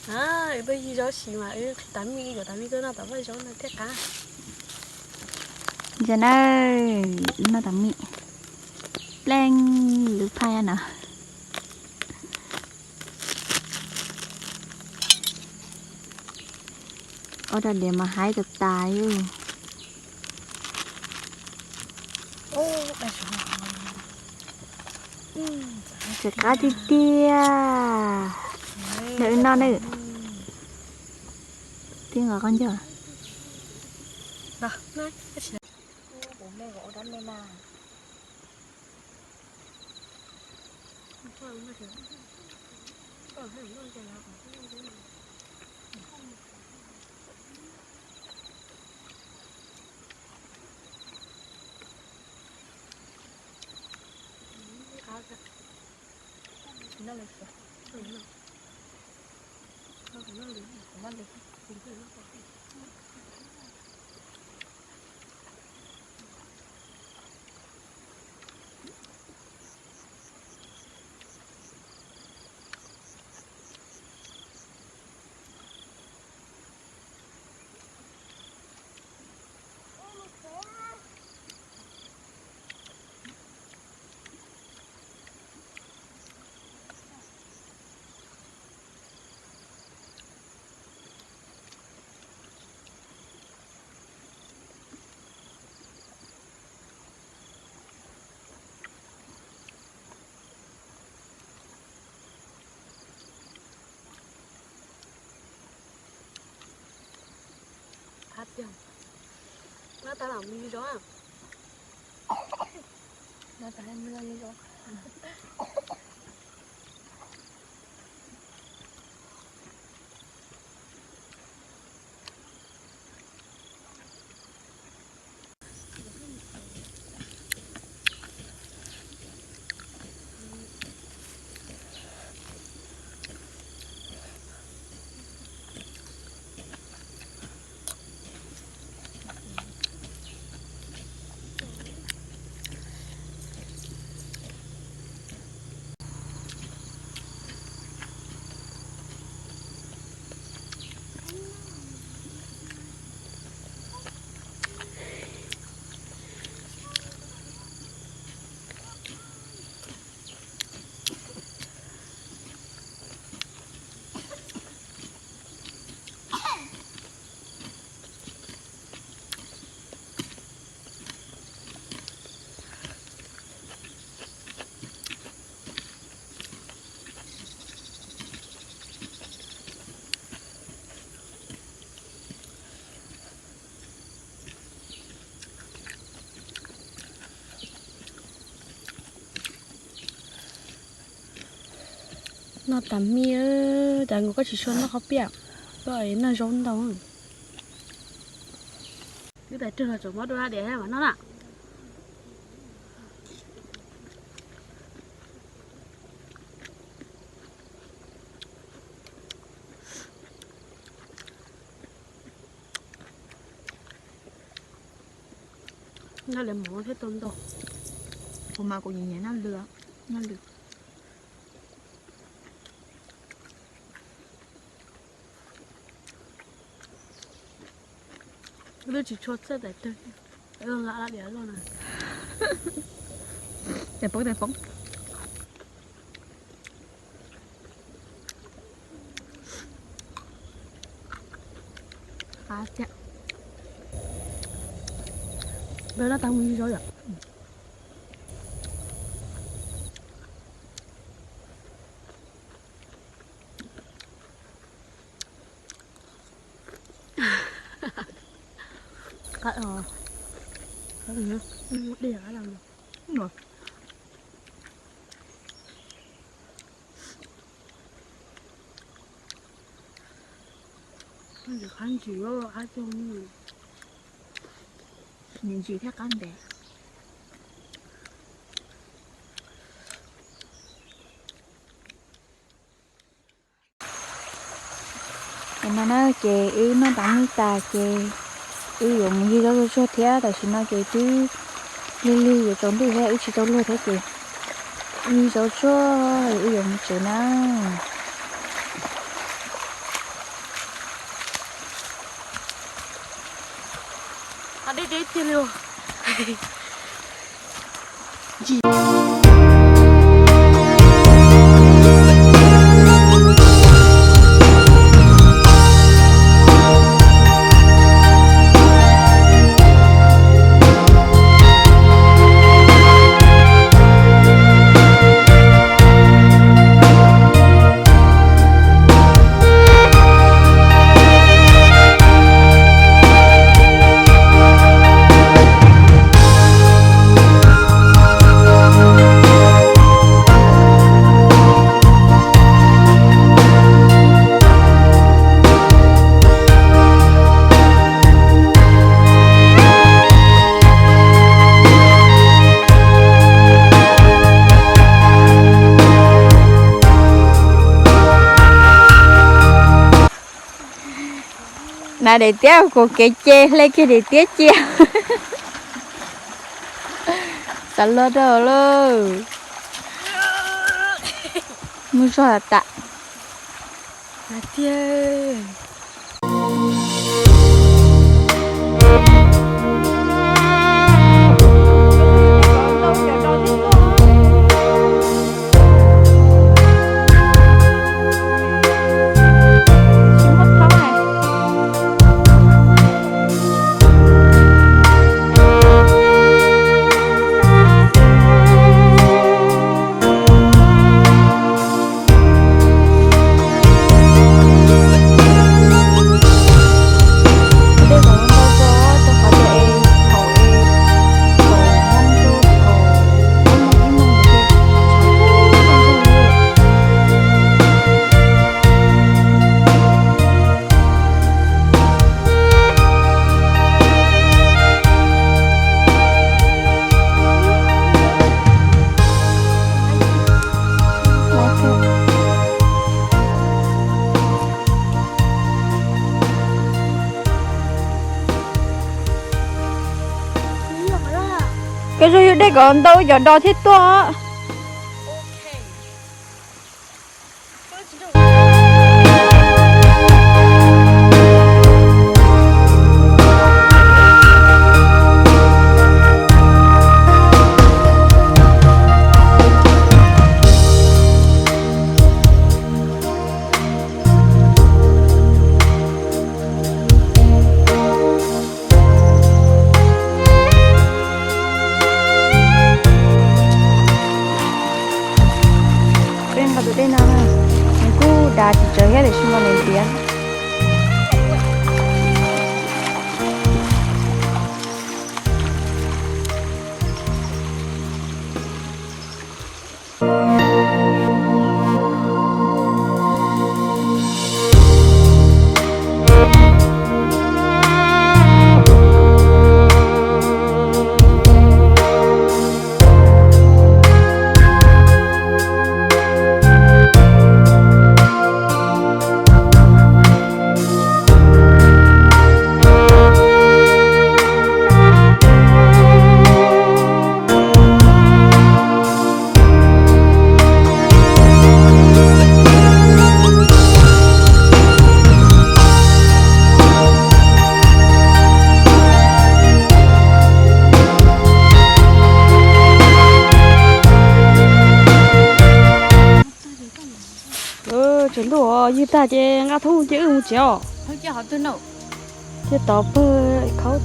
Wb tuaj yig zaub siv mas wb qhib tas mij, yuav tas mij tuaj noj tom vaj zaub no thiaj qab. Ntsia nawb, wb noj tas mij pleej lub phaj no. Ua rau diav mas haib tas tas li. Tsis qab tiag tiag. Nws wb noj nawb. Tib nqos qab ncauj. Noj tas mij, cas nkaus koj tsis tshua noj qhov piaj, koj noj zaub ntau. Twb tais rag los tseem muab dua diam mas noj na. Noj li mov thiab tau ntau. Kuv mas kuv nyiam nyiam noj lwm, noj lwm. Twb tsis tshua txawj tais rag, lam diam loj na. Tais poob, tais poob. Qab thiab. Npawg noj tag mus zaub yom. Ntsis qab ntsis, qab cog, ntsis thiab qab ntev. Tam no na ces wb noj tas mij tas ces wb yuav mus yig zaub tsuag tsuag thiab, tam sim no ces twb lig lig yuav tsaus ntuj thiab wb tsis tau luag thiab ces yig zaub tsuag wb yuav mus tsev na. Deb deb tiag li os. Na daim tiab kuv kev ces hle kiag daim tiab cia. Xav luag rau lauj. Mus zog tas. Koj zoo yug dej kom ntau cov dos thiab tuaj. Peb nqa tus dej no, nws kuj dav tsis tsawg thiab tiam sis mas nws ntiav. Tsaus ntuj ywg tag ces nqa thoob ces wb mus tsev os. Ces tod pawg khaub.